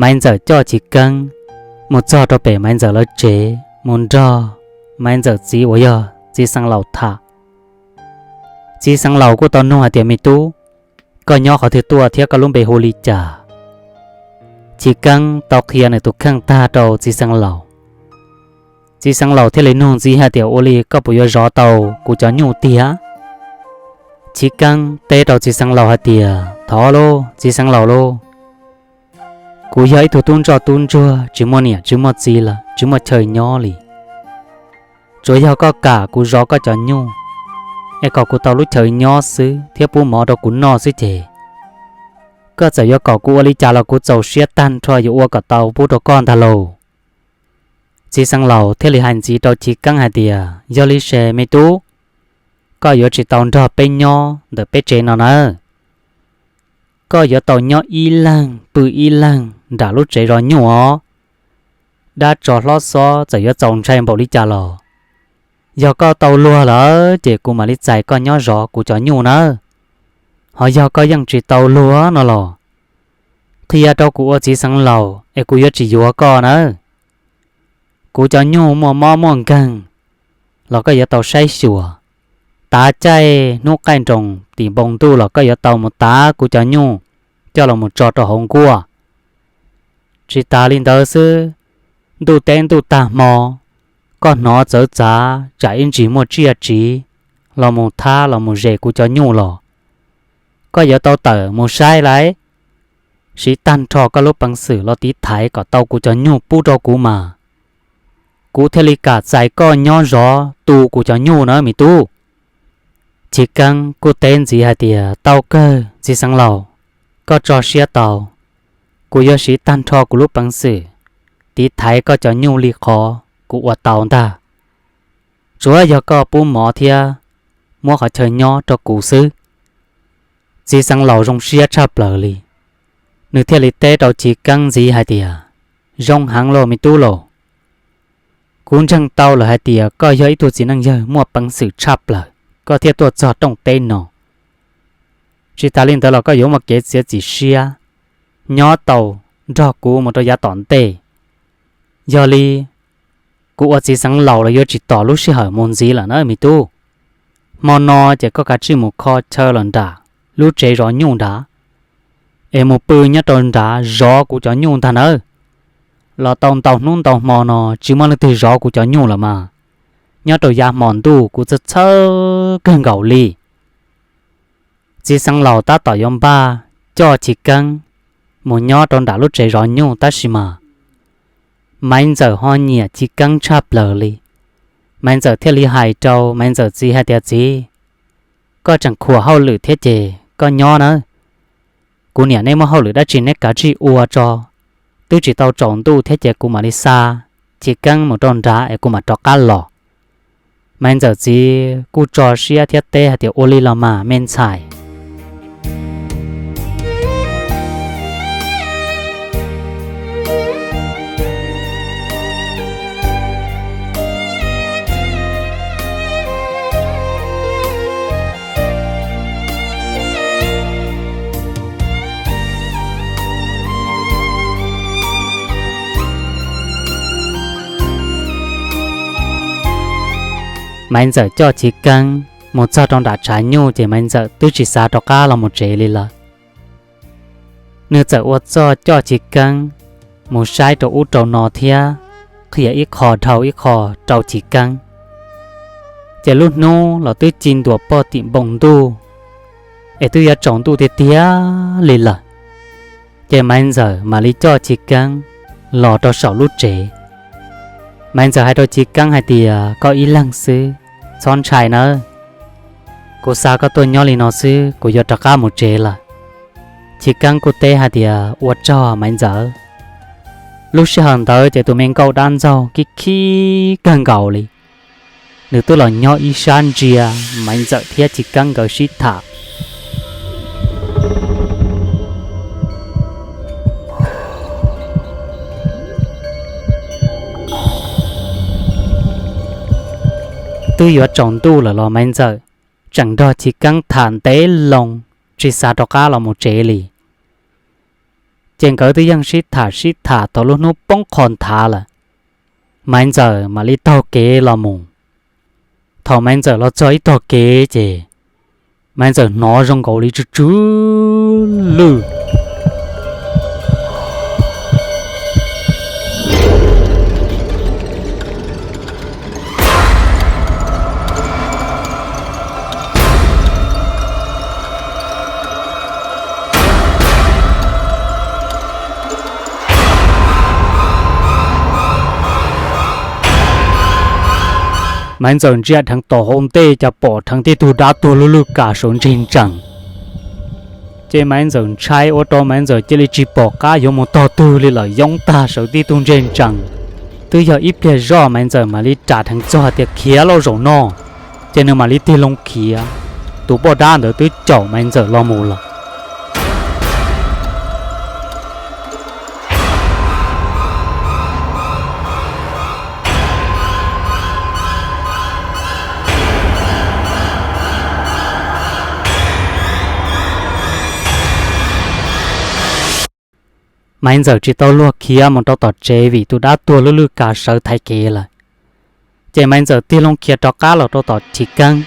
Maiv Ntxawm coj Chiv Keeb mus txog rau pem Maiv Ntxawm lawv tsev mus nrog Maiv Ntxawm txiv uas yog Txiv Xeev Laus tham. Txiv Xeev Laus kuj tau nug hais tias, Me tub, koj nyob qhov twg tuaj thiab koj lub npe hu li cas? Chiv Keeb tau qhia nws tus kheej tag rau Txiv Xeev Laus. Txiv Xeev Laus thiaj li nug ntxiv hais tias, Ua li koj puas yuav zov tau kuv cov nyuj tiag? Chiv Keeb teb rau Txiv Xeev Laus hais tias, Thov lauj, Txiv Xeev Laus lauj, kuv yog ib tug tub ntsoj tub ntsuag tsis muaj niam tsis muaj txiv lawm, tsis muaj chaw nyob li. Tsuas yog koj kam kuv zov koj cov nyuj es kom kuv tau lub chaw nyob xwb thiab pub mov rau kuv noj xwb ces koj txawm yuav kom kuv ua li cas los kuv txaus siab tag nrho yuav ua kom tau pub rau koj ntag lauj. Txiv Xeev Laus thiaj li hais ntxiv rau Chiv Keeb hais tias, Yog li ces me tub, koj yuav tsis tau nrog peb nyob ntawm peb tsev no nawb. Koj yuav tau nyob ib leeg pw ib leeg nram lub tsev zov nyuj os. Dab tsov hlob xob txawm yuav txaus ntshai npaum li cas los, yog koj tau luag lawm ces kuv mam li txais koj nyob zov kuv cov nyuj nawb. Ho yog koj yeej tsis tau luag no los, qhia rau kuv ua Txiv Xeev Laus es kuv yuav tsis yuav koj nawb. Kuv cov nyuj muaj mob muaj nkeeg los koj yuav tau saib xyuas. Tav caij hnub qaij nroos tim npoo ntuj los koj yuav tau mus tav kuv cov nyuj coj los mus tso rau hauv nkuaj. Tsis tas li ntawd xwb, ntuj teb ntuj tag hmo, koj hnov txawv txav tsam ib ntsis muaj tsiaj tsiv los mus thab los mus zes kuv cov nyuj los, koj yuav tau tawm mus saib lauj. Siv tag nrho koj lub peev xwm los tiv thaiv kom tau kuv cov nyuj pub rau kuv mas, kuv thiaj li kam txais koj nyob zov tu kuv cov nyuj na me tub. Chiv Keeb kuj teb ntxiv hais tias, Tau kawg Txiv Xeev Laus, koj tso siab tau, kuv yuav siv tag nrho kuv lub peev xwm tiv thaiv koj cov nyuj li qhov kuv ua tau ntag. Tsuav yog koj pub mov thiab muab qhov chaw nyob rau kuv xwb. Txiv Xeev Laus zoo siab tshaj plaws li, nws thiaj li teb rau Chiv Keeb ntxiv hais tias, Zoo heev lauj me tub lauj. Kuv ntseeg tau lawm hais tias koj yog ib tug txiv neej yawg muaj peev xwm tshaj plaws koj thiaj tuaj txog rooj teb no. Tsis tas li ntawd los koj yuav muaj kev txiav txim siab nyob tau nrog kuv mus rau yav tom ntej. Yog li, kuv ua Txiv Xeev Laus los yuav tsis tos lub sij hawm mus ntxiv lawm na me tub. Hmo no ces koj kav tsij mus kho chaw los nram lub tsev zov nyuj nrad, es mus pw nyob rau nrad zov kuv cov nyuj ntag nawb. Los tau ntau hnub ntau hmo no tsis muaj leej twg zov kuv cov nyuj lawm mas, nyob rau yav hmo ntuj kuv txhawj txhawj kawg nkaus li. Txiv Xeev Laus tab tom yuav npaj coj Chiv Keeb mus nyob rau nram lub tsev zov nyuj tab sis mas Maiv Ntxawm ho nyiam Chiv Keeb tshaj plaws li. Maiv Ntxawm thiaj li hais rau Maiv Ntxawm txiv hais tias, Txiv, koj tseem khuam hauj lwm thiab ces koj nyob nawb. Kuv niam neb muaj hauj lwm dab tsi neb kav tsij ua tso. Twb tsis tau tsaus ntuj thiab ces kuv mam li xa Chiv Keeb mus rau nrad es kuv mam rov qab los. Maiv Ntxawm txiv kuj tso siab thiab teb hais tias, Ua li los mas me ntxhais. Maiv Ntxawm coj Chiv Keeb mus txog rau nram tshav nyuj ces Maiv Ntxawm twb tsis xav rov qab los mus tsev li lawm. Nws txawm ua txuj coj Chiv Keeb mus saib rau ub rau no thiab qhia ib qho dhau ib qho rau Chiv Keeb. Ces lub hnub los twb ci ntua pog tim npoo ntuj, es twb yuav tsaus ntuj tiag tiag li lawm. Ces Maiv Ntxawm mam li coj Chiv Keeb los rau saum lub tsev. Maiv Ntxawm hais rau Chiv Keeb hais tias, Koj ib leeg xwb, txhob ntshai nawb. Kuv xa koj tuaj nyob li no xwb, kuv yuav rov qab mus tsev lawm. Chiv Keeb kuj teb hais tias, Ua tsaug Maiv Ntxawm. Lub sij hawm ntawd ces tus me nkauj dab ntxaug khib khib kawg nkaus li, nws twb los nyob ib sab ntsia Maiv Ntxawm thiab Chiv Keeb nkawd sib tham. Twb yuav tsaus ntuj lawm los Maiv Ntxawm tseem nrog Chiv Keeb tham ntev loo, tsis xav rov qab los mus tsev li. Ces nkawd twb yeej sib tham sib tham thaum lub hnub poob qho nthav lawm, Maiv Ntxawm mam li taug kev los mus. Thaum Maiv Ntxawm los txog ib tog kev ces Maiv Ntxawm hnov zoo nkaus li tsw tsw lwj. Maiv Ntxawm ntsia dheev tom hauv ntej cas pom dheev tib tug dab tuag lub lwj kas sawv ntseg ntsees. Ces Maiv Ntxawm ntshai ua rau Maiv Ntxawm cia li tsis pom qab yuav mus tog twg li lawm, yoob tag sawv tib tug ntseg ntsees. Twb yog ib pliag zoj Maiv Ntxawm mam li ras dheev txog tias khiav lauj zaum no, ces nws mam li tig loo khiav. Tus poj dab ntawd twb caum Maiv Ntxawm los mus lawm. Maiv Ntxawm tsis tau luag khiav mus rau tom tsev vim tus dab tuag lub lwj kas sawv thaiv kev lawm. Ces Maiv Ntxawm tig loo khiav rov qab los rau tom Chiv Keeb.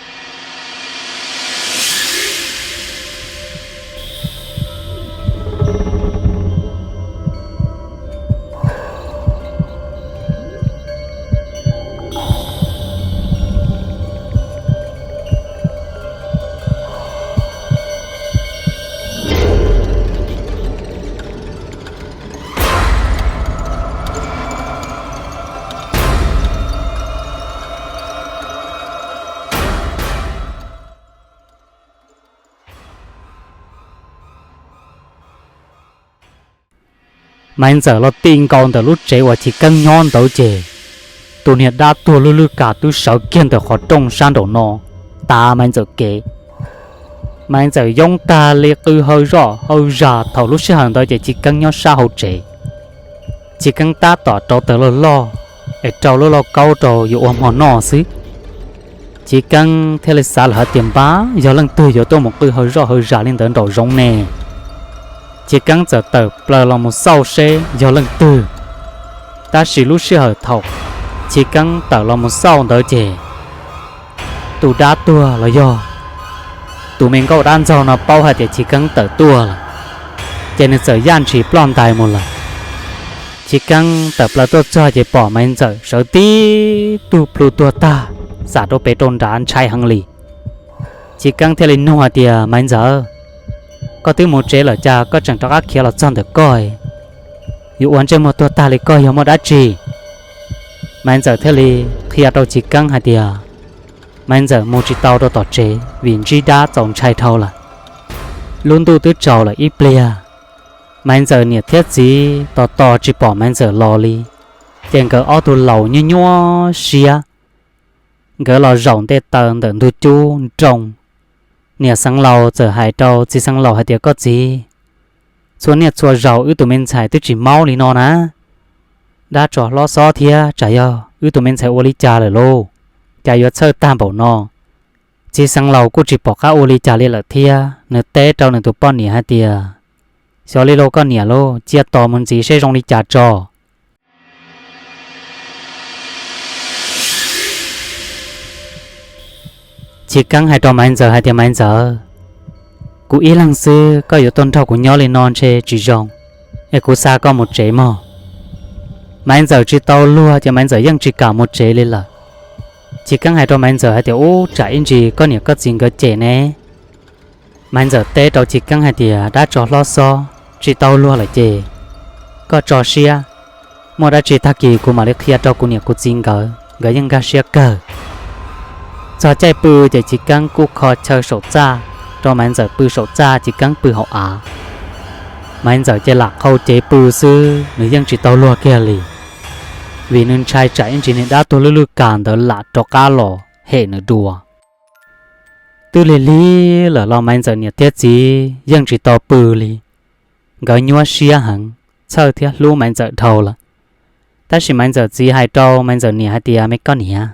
Maiv Ntxawm los ti nkaus ntawm lub tsev uas Chiv Keeb nyob ntawd ces tus niag dab tuag lub lwj kas twb sawv kiag ntawm qhov rooj sab nraum no tav Maiv Ntxawm kev. Maiv Ntxawm yoob tag li qw hawj zoj hawj zas. Thaum lub sij hawm ntawd ces Chiv Keeb nyob sab hauv tsev. Chiv Keeb tab tom rau taws loj loj es rau lub lauj kaub rau yuav ua hmo noj xwb. Chiv Keeb thiaj li xav lawm hais tias npab yog leej twg yuav tuaj mus qw hawj zoj hawj zas li ntawd nraum zoov ne. Chiv Keeb txawm tawm plaws los mus xauj seb yog leej twg. Tab sis lub sij hawm thaum Chiv Keeb tawm los mus xauj ntawd ces tus dab tuag los yog tus me nkauj dab ntxaug no paub hais tias Chiv Keeb tawm tuaj lawm, ces nws txawm yaj ntshis ploj ntais mus lawm. Chiv Keeb tawm plaws tuaj txog ces pom Maiv Ntxawm sawv tib tug plhu tuag tag xam rau pem rau nrad ntshai heev li. Chiv Keeb thiaj li nug hais tias, Maiv Ntxawm, koj twb mus tsev lawm cas koj tseem rov qab khiav los txog ntawm koj? Yuav ua ntsej muag tuag tag li koj yog muaj dab tsi? Maiv Ntxawm thiaj li qhia rau Chiv Keeb hais tias Maiv Ntxawm mus tsis tau rau tom tsev vim ntsib dab txaus ntshai dhau lawm. Lub ntuj twb tsaus lawm ib pliag, Maiv Ntxawm niam thiab txiv tos tos tsis pom Maiv Ntxawm los li, ces nkawd ob tug laus nyuaj nyuaj siab. Nkawd los zaum ntej taw ntawm ntug cub nroo. Niam xeev laus txawm hais rau txiv xeev laus hais tias, Koj txiv, txhua niaj txhua zaus wb tus me ntxhais twb tsis maub li no na. Dab tsov hlob xob thiab tsam yog wb tus me ntxhais ua li cas lawm lauj, cas yuav txhawj tag npaum no? Txiv xeev laus kuj tsis pom qab ua li cas li lawm thiab, nws teb rau nws tus poj niam hais tias, Xyov li lauj koj niam lauj, cia tos mus ntxiv seb zoo li cas tso. Chiv Keeb hais rau Maiv Ntxawm hais tias, Maiv Ntxawm, kuv ib leeg xwb koj yuav tuaj nrog kuv nyob li no ntshe tsis zoo, es kuv xa koj mus tsev mog. Maiv Ntxawm tsis tau luag ces Maiv Ntxawm yeej tsis kam mus tsev li lawm. Chiv Keeb hais rau Maiv Ntxawm hais tias, Ub, tsam ib ntsis koj niam koj txiv nkawd cem ne. Maiv Ntxawm teb rau Chiv Keeb hais tias, Dab tsov hlob xob, tsis tau luag lawm ces koj tso siab, muaj dab tsi tag kis kuv mam li qhia rau kuv niam kuv txiv nkawd, nkawd yeej nkag siab kawg. Txog caij pw ces Chiv Keeb kuj kho chaw saum txaj rau Maiv Ntxawm pw saum txaj, Chiv Keeb pw hauv av. Maiv Ntxawm ces lam qhau cev pw xwb, nws yeej tsis tau luag kiag li, vim nws ntshai tsam ib ntsis niag dab tuag lwj lwj kas ntawd lam rov qab los hem nws dua. Twb lig lig lawm los Maiv Ntxawm niam thiab txiv yeej tsis tau pw li. Nkawd nyuaj siab heev, txhawj thiab hlub Maiv Ntxawm dhau lawm. Tab sis Maiv Ntxawm txiv hais rau Maiv Ntxawm niam hais tias, Me koj niam,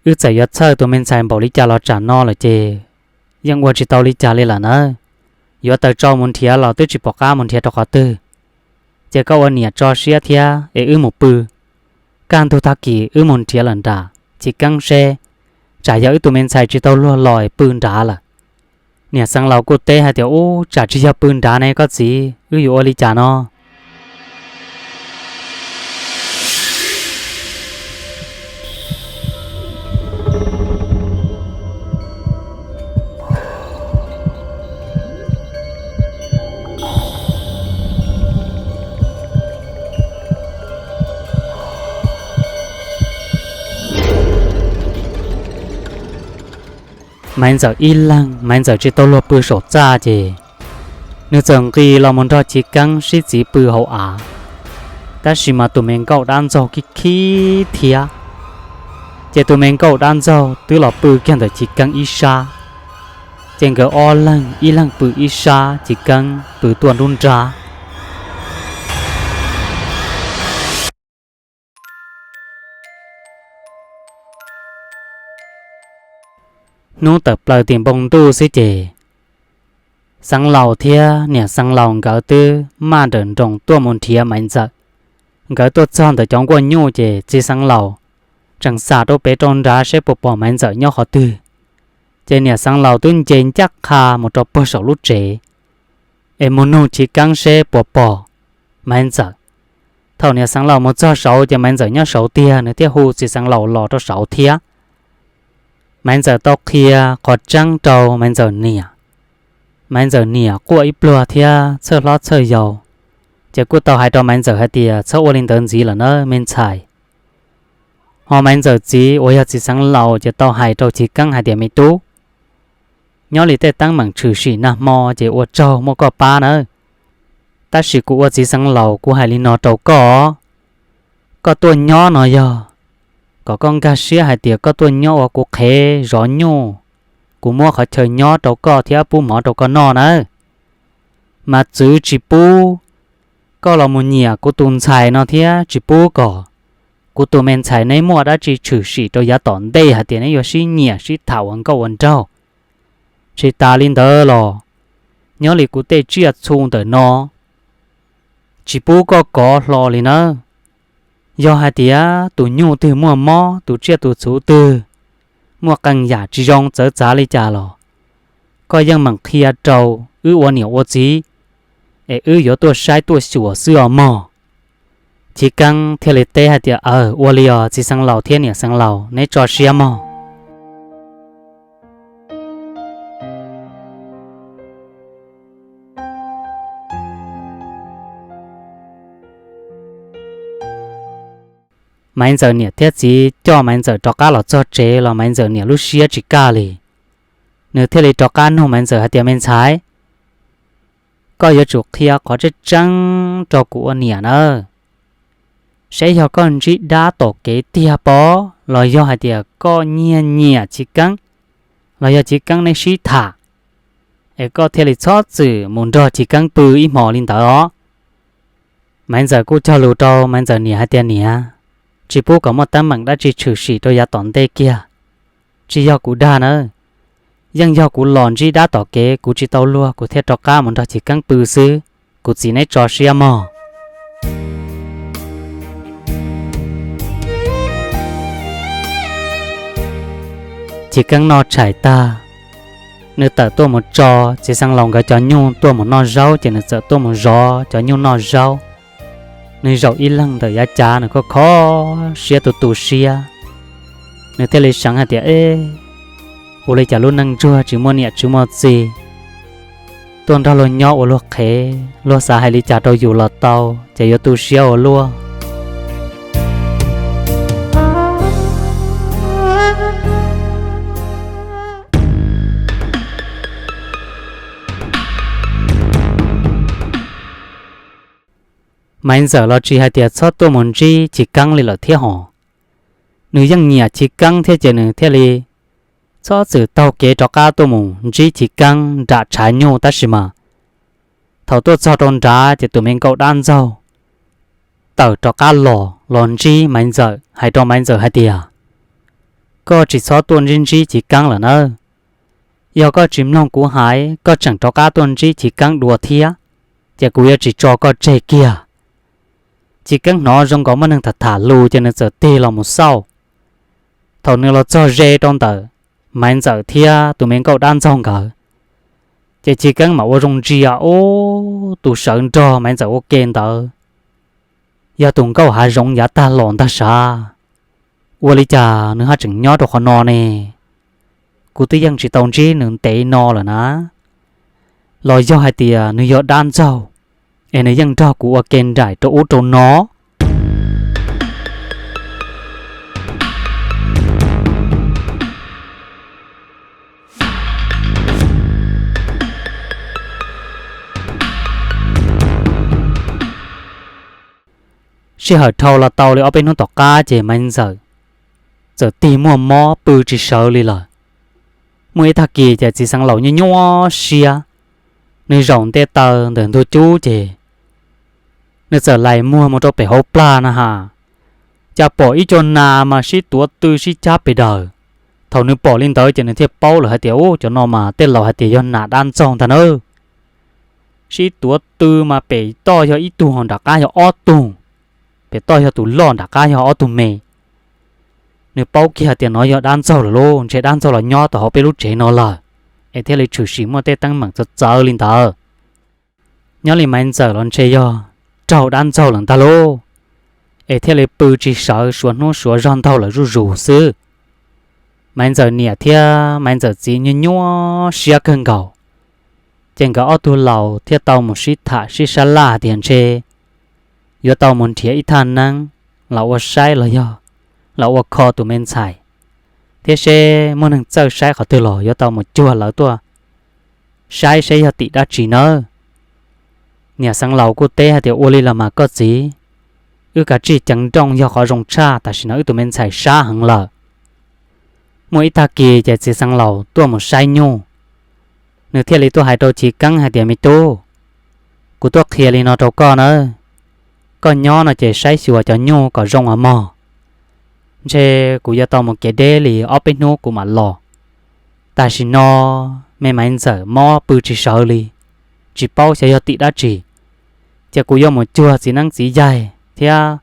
wb txawm yuav txhawj tus me ntxhais npaum li cas los tsam no lawm ces yeej ua tsis tau li cas li lawm nawb. Yuav tawm tsau mus nrhiav los twb tsis pom qab mus nrhiav rau qhov twg, ces koj ua niam tso siab thiab es wb mus pw. Kaj ntug tag kis wb mus nrhiav lawm nram Chiv Keeb seb, tsam yog wb tus me ntxhais tsis tau luag los es pw nrad lawm. Niam Xeev Laus kuj teb hais tias, Ub, tsam tsis yog pw nrad ne koj txiv, wb yuav ua li cas no? Maiv Ntxawm ib leeg, Maiv Ntxawm tsis tau luag pw saum txaj ces nws txawm nqis los mus nrog Chiv Keeb sib txiv pw hauv av. Tab sis mas tus me nkauj dab ntxaug khib khib thiab, ces tus me nkauj dab ntxaug twb los pw kiag ntawm Chiv Keeb ib sab, ces nkawd ob leeg ib leeg pw ib sab, Chiv Keeb pw tuaj nruab nrab. Hnub tawm plaws tim npoo ntuj xwb ces Xeev Laus thiab niam Xeev Laus nkawd twb maj nrawm nroos tuaj mus nrhiav Maiv Ntxawm. Nkawd tuaj txog ntawm cov nkuaj nyuj ces txiv Xeev Laus tseem xam rau pem rau nrad seb puas pom Maiv Ntxawm nyob qhov twg. Ces niam Xeev Laus twb nce ncaj qha mus rau puag saum lub tsev es mus nug Chiv Keeb seb puas pom Maiv Ntxawm. Thaum niam Xeev Laus mus txog saud ces Maiv Ntxawm nyob saud tiag, nws thiaj hu txiv Xeev Laus los rau saud thiab. Maiv Ntxawm tau qhia qhov tseeb rau Maiv Ntxawm niam. Maiv Ntxawm niam quaj ib pluag thiab txhawj hlob txhawj yau, ces kuj tau hais rau Maiv Ntxawm hais tias, Txhob ua li ntawd ntxiv lawm nawb me ntxhais. Ho Maiv Ntxawm txiv uas yog txiv Xeev Laus ces tau hais rau Chiv Keeb hais tias, Me tub, nyob li tej teeb meem tshwm sim nag hmo ces ua tsaug muaj koj pab nawb. Tab sis kuv ua txiv Xeev Laus kuv hais li no rau koj, koj tuaj nyob no yog kom koj nkag siab hais tias koj tuaj nyob ua kuv qhev zov nyuj, kuv muab qhov chaw nyob rau koj thiab pub mov rau koj noj nawb. Mas txwv tsis pub koj los mus nyiam kuv tus ntxhais no thiab tsis pub kom kuv tus me ntxhais neb muaj dab tsi tshwm sim rau yav tom ntej hais tias neb yuav sib nyiam sib tham ua nkauj ua nraug. Tsis tas li ntawd los, nyob li kuv tej tsiaj txhu ntawm no, tsis pub koj kov hlo li nawb. Yog hais tias tus nyuj twg muaj mob, tus tsiaj tus txhu twg muaj qee yam tsis zoo txawv txav li cas los, koj yeej meem qhia rau wb ua niam ua txiv, es wb yuav tuaj saib tuaj xyuas xwb os mog. Chiv Keeb thiaj li teb hais tias, Aw, ua li os txiv Xeev Laus thiab niam Xeev Laus, neb tso siab mog. Maiv Ntxawm niam thiab txiv coj Maiv Ntxawm rov qab los txog tsev los Maiv Ntxawm niam lub siab tsis kaj li. Nws thiaj li rov qab nug Maiv Ntxawm hais tias, Me ntxhais, koj yuav tsum qhia qhov tseeb tseeb rau kuv ua niam nawb. Saib yog koj ntsib dab tom kev tiag pov los yog hais tias koj nyiag nyiam Chiv Keeb, los yog Chiv Keeb neb sib tham, es koj thiaj li txhob txwm mus nrog Chiv Keeb pw ib hmos li ntawd os. Maiv Ntxawm kuj cog lus rau Maiv Ntxawm niam hais tias, Niam, tsis pub kom muaj teeb meem dab tsi tshwm sim rau yav tom ntej kiag. Tsis yog kuv dag nawb, yeej yog kuv los ntsib dab tom kev kuv tsis tau luag kuv thiaj rov qab mus nrog Chiv Keeb pw xwb. Kuv txiv neb tso siab mog. Chiv Keeb noj tshais tag, nws tawm tuaj mus tso txiv Xeev Laus nkawd cov nyuj tuaj mus noj zaub ces nws txawm tuaj mus zov cov nyuj noj zaub. Nws zaum ib leeg ntawm yav cav nws kho kho siab tu tu siab. Nws thiaj li seev hais tias, Eb, ua li cas lub neej ntsuag tsis muaj niam tsis muaj txiv, tuaj nrog luag nyob ua luag qhev, luag xav hais li cas rau yus los tau, ces yuav tu siab ua luaj. Maiv Ntxawm los tsis hais tias txhob tuaj mus ntsib Chiv Keeb li lawm thiab hos. Nws yeej nyiam Chiv Keeb thiab ces nws thiaj li txhob txwm taug kev rov qab tuaj mus ntsib Chiv Keeb nram tshav nyuj tab sis mas thaum tuaj txog rau nrad ces tus me nkauj dab ntxaug tawm rov qab los los ntsib Maiv Ntxawm hais rau Maiv Ntxawm hais tias, Koj tsis txhob tuaj ntsib ntsib Chiv Keeb lawm nawb. Yog koj tsis mloog kuv hais, koj tseem rov qab tuaj ntsib Chiv Keeb dua thiab, ces kuv yuav tsis tso koj tseg kiag. Chiv Keeb hnov zoo nkaus muaj neeg tham tham lus ces nws txawm tig los mus xauj. Thaum nws los txog ze rau ntawm Maiv Ntxawm thiab tus me nkauj dab ntxaug nkawd, ces Chiv Keeb mam ua zoo ntsia, ub, tus sawv nrog Maiv Ntxawm ua ke ntawd yog tus nkauj hav zoov yav tag los ntag sav. Ua li cas nws haj tseem nyob rau qhov no ne? Kuv twb yeej tsis tau ntsib nws ntev no lawm na. Los yog hais tias nws yog dab ntxaug, es nws yeej nrog kuv ua ke nraim rau ub rau no? Sij hawm dhau los tau li ob peb hnub tom qab ces Maiv Ntxawm txawm tig muaj mob pw tsis sawv li lawm. Muaj ib tag kis ces txiv xeev laus nyuaj nyuaj siab, nws zaum nte taw ntawm ntug cub ces nws txawm lais muag mus rau pem hauv plag na has, cas pom ib co nas mas sib tuav tw sib cab pes daws. Thaum nws pom li ntawd ces nws thiaj paub lawm hais tias, ub, cov no mas tej laus hais tias yog nas dab ntxaug ntag nawb. Sib tuav tw mas pem toj yog ib tug, nram qab yog ob tug, pem toj yog tus loj, nram qab yog ob tug me. Nws paub kiag tias no yog dab ntxaug lawm lauj, ntshe dab ntxaug los nyob tau hauv peb lub tsev no lawm, es thiaj li tshwm sim muaj tej teeb meem txawv txawv li ntawd. Nyob li Maiv Ntxawm los ntshe yog raug dab ntxaug lawm ntag lauj, es thiaj li pw tsis sawv suav hnub suav zog ntaug lawm zuj zus xwb. Maiv Ntxawm niam thiab Maiv Ntxawm txiv nyuaj nyuaj siab kawg nkaus, ces nkawd ob tug laus thiaj tau mus sib tham sib sab laj hais tias ntshe yuav tau mus nrhiav ib thaj neeb los ua saib los yog los ua kho tus me ntxhais, thiab seb muaj neeg txawj saib qhov twg los yuav tau mus cuag lawv tuaj saib seb yog tim dab tsi nawb. Niam xeev laus kuj teb hais tias, ua li los mas koj txiv, wb kav tsij ceev nrooj yog qhov zoo tshaj, tam sim no wb tus me ntxhais sab heev lawm. Muaj ib tag kis ces txiv xeev laus tuaj mus saib nyuj, nws thiaj li tuaj hais rau Chiv Keeb hais tias, me tub, kuv tuaj qhia li no rau koj nawb, koj nyob no ces saib xyuas cov nyuj kom zoo os mog. Ntshe kuv yuav tau mus kev deb li ob peb hnub kuv mam los. Tam sim no me Maiv Ntxawm mob pw tsis sawv li, tsis paub xyov yog tim dab tsi, ces kuv yuav mus cuag txiv neeb txiv yaig thiab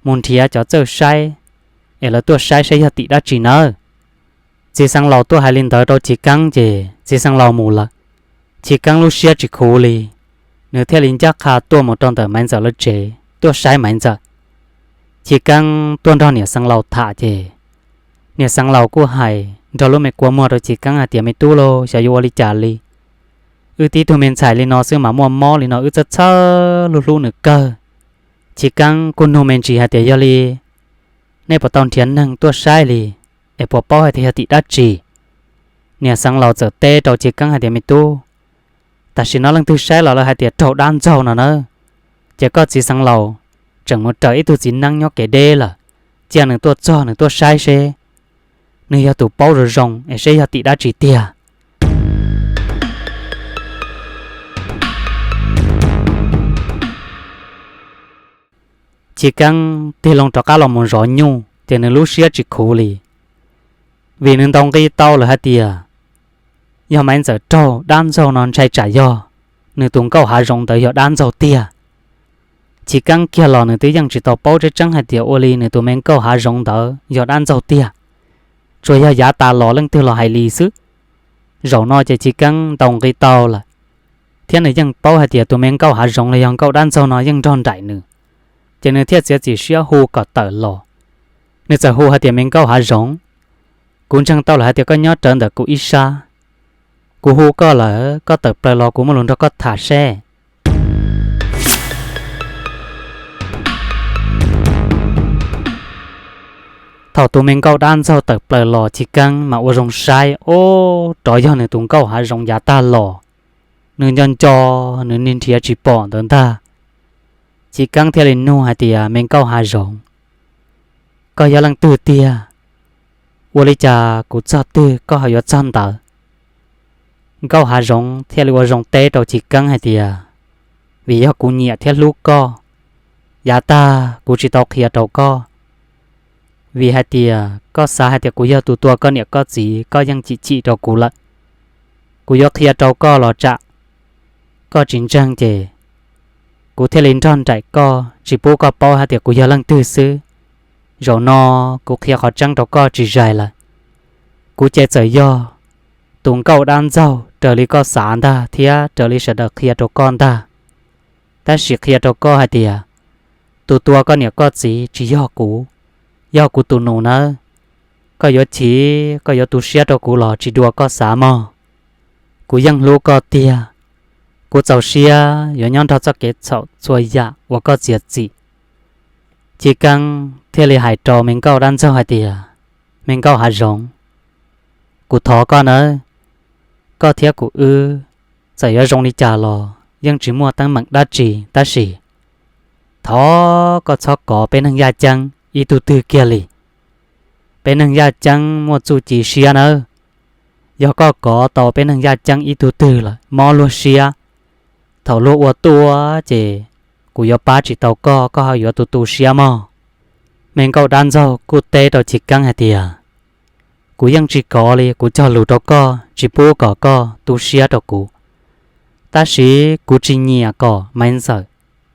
mus nrhiav cov txawj saib es lawv tuaj saib saib yog tim dab tsi nawb. Txiv xeev laus tuaj hais li ntawd rau Chiv Keeb ces txiv xeev laus mus lawm. Chiv Keeb lub siab tsis khuv li, nws thiaj li ncaj qha tuaj mus rau ntawm Maiv Ntxawm lawv tsev tuaj saib Maiv Ntxawm. Chiv Keeb tuaj nrog niam xeev laus tham ces niam xeev laus kuj hais nrog lub me kua muag rau Chiv Keeb hais tias, me tub lauj, xyov yuav ua li cas li. Wb tib tug me ntxhais li no xwb mas muaj mob li no, wb txhawj txhawj hlub hlub nws kawg. Chiv Keeb kuj nug me ntsis hais tias, yog li nej puas tau nrhiav neeg tuaj saib li, es puas paub hais tias yog tim dab tsi? Niam xeev laus txawm teb rau Chiv Keeb hais tias, me tub, tam sim no leej twg saib los lawv hais tias raug dab ntxaug no nawb. Ces koj txiv xeev laus tseem mus raws ib tug txiv neeb nyob kev deb lawm, cia nws tuaj txog nws tuaj saib seb nws yog tus paub zoo zoo es seb yog tim dab tsi tiag. Chiv Keeb tig loo rov qab los mus zov nyuj ces nws lub siab tsis khuv li, vim nws ntaus nqi tau lawm hais tias yog Maiv Ntxawm raug dab ntxaug no ntshai tsam yog nws tus nkauj hav zoov ntawd yog dab ntxaug tiag. Chiv Keeb kiag los nws twb yeej tsis tau paub tseeb tseeb hais tias ua li nws tus me nkauj hav zoov ntawd yog dab ntxaug tiag, tsuas yog yav tas los leej twg los hais li xwb. Zaum no ces Chiv Keeb ntaus nqi tau lawm, thiab nws yeej paub hais tias tus me nkauj hav zoov los yog nkauj dab ntxaug no yeej nrog nraim nws, ces nws thiaj txiav txim siab hu kom tawm los. Nws txawm hu hais tias, me nkauj hav zoov, kuv ntseeg tau lawm hais tias koj nyob rawv ntawm kuv ib sab. Kuv hu koj lawm, koj tawm plaws los kuv muaj lus nrog koj tham seb. Thaum tus me nkauj dab ntxaug tawm plaws los Chiv Keeb mas ua zoo saib, ub, rov yog nws tus nkauj hav zoov yav tag los, nws nco nco, nws niaj nrhiav tsis pom ntawd ntag. Chiv Keeb thiaj li nug hais tias, me nkauj hav zoov, koj yog leej twg tiag? Ua li cas kuv txog twg koj ho yuav txog ntawd? Nkauj hav zoov thiaj li ua zoo teb rau Chiv Keeb hais tias, vim yog kuv nyiam thiab hlub koj, yav tag kuv tsis tau qhia rau koj, vim hais tias koj xav hais tias kuv yog tus tua koj niam koj txiv, koj yeej chim chim rau kuv lawm. Kuv yuav qhia rau koj los tsam koj tsis ntseeg ces kuv thiaj li nrog nraim koj tsis pub koj paub hais tias kuv yog leej twg xwb. Zaum no kuv qhia qhov tseeb rau koj tsis zais lawm. Kuv ces txawm yog tus nkauj dab ntxaug raws li koj xav ntag thiab raws li sawv daws qhia rau koj ntag. Tab sis qhia rau koj hais tias tus tua koj niam koj txiv tsis yog kuv, yog kuv tus nus nawb. Koj yuav chim, koj yuav tu siab rau kuv los tsis dua koj xav mog. Kuv yeej hlub koj tiag. Kuv txaus siab yuav nyob nrog txoj kev txhaum txhua yam uas koj txiav txim. Chiv Keeb thiaj li hais rau me nkauj dab ntxaug hais tias, me nkauj hav zoov, kuv thov koj nawb, koj thiab kuv wb txawm yuav zoo li cas los yeej tsis muaj teeb meem dab tsi, tab sis thov koj txhob kov peb neeg yaj ceeb ib tug twg kiag li. Peb neeg yaj ceeb muaj txuj ci siab nawb. Yog koj kov tau peb neeg yaj ceeb ib tug twg lawm mob luag siab, thaum luag ua tuaj ces kuv yuav pab tsis tau koj, koj ho yuav tu tu siab mog. Me nkauj dab ntxaug kuj teb rau Chiv Keeb hais tias, kuv yeej tsis kov li, kuv cog lus rau koj tsis pub kom koj tu siab rau kuv. Tab sis kuv tsis nyiam kom Maiv Ntxawm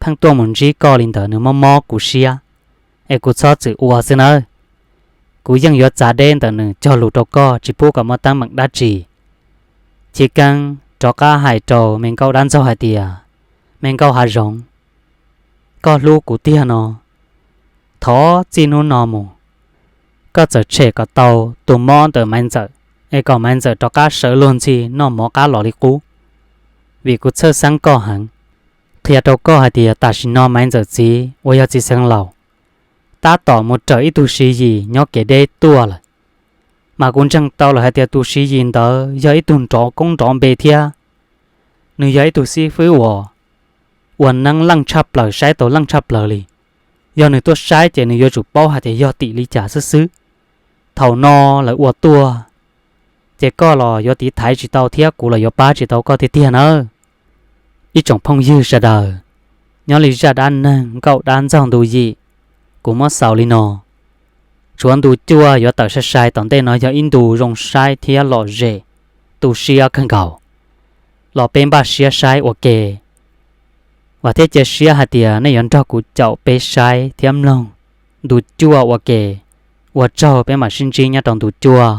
pheej tuaj mus ntsib koj li ntawd, nws mob mob kuv siab, es kuv txhob txwm ua xwb nawb. Kuv yeej yuav txav deb ntawm nws cog lus rau koj tsis pub kom muaj teeb meem dab tsi. Chiv Keeb rov qab hais rau me nkauj dab ntxaug hais tias, me nkauj hav zoov, koj hlub kuv tiag no, thov txij hnub no mus koj txawm tshem kom tau tus mob ntawm Maiv Ntxawm, es kom Maiv Ntxawm rov qab sawv luag ntxhi noj mov qab los li qub. Vim kuv txhawj xeeb koj heev. Qhia rau koj hais tias tam sim no Maiv Ntxawm txiv uas yog txiv Xeev Laus tab tom mus raws ib tug Siv Yis nyob kev deb tuaj lawm. Mas kuv ntseeg tau lawm hais tias tus Siv Yis ntawd yog ib tug nrov koob nrov npe thiab nws yog ib tug xib fwb uas ua neeb leej tshaj plaws, saib tau leej tshaj plaws li. Yog nws tuaj saib ces nws yuav tsum paub hais tias yog tim li cas xwb xwb. Thaum no lawv ua tuaj, ces koj los yuav tiv thaiv tsis tau thiab kuv los yuav pab tsis tau koj tiag tiag nawb. Ib tsoom phooj ywg sawv daws, nyob li zaj dab neeg nkauj dab ntxaug ntu yim, kuv muab xaus li no. Tshuav ntu cuaj yuav tawm sai sai tom ntej no yog ib ntu zoo saib thiab lom zem, tu siab kawg nkaus, los peb npaj siab saib ua ke. Vam thiab cia siab hais tias nej yuav nrog kuv caum peb saib thiab mloog ntu cuaj ua ke. Ua tsaug, peb mam sib ntsib nyob rau ntu cuaj.